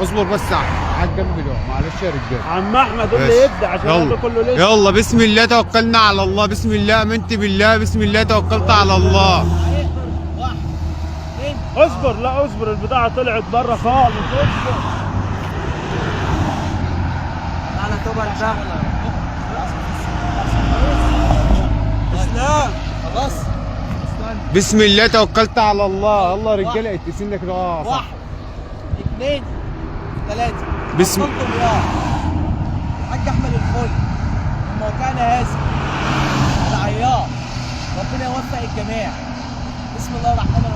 اصبر بس على الجنب ده، معلش يا رجاله. عم احمد قول بس. لي يبدا عشان يلا. ده كله لسه. يلا بسم الله توكلنا على الله، بسم الله امنت بالله، بسم الله توكلت على الله. واحد اثنين. اصبر، لا اصبر، البضاعة طلعت بره خالص، اصبر. على طبعا البغلة. اسلام خلاص. بسم الله توكلت على الله. يلا يا رجاله اتسنى كده. صح. واحد اثنين ثلاثة. بسم- يا الحاج احمد الخولي من موقعنا هذا العيار، ربنا يوفق الجميع. بسم الله الرحمن الرحيم.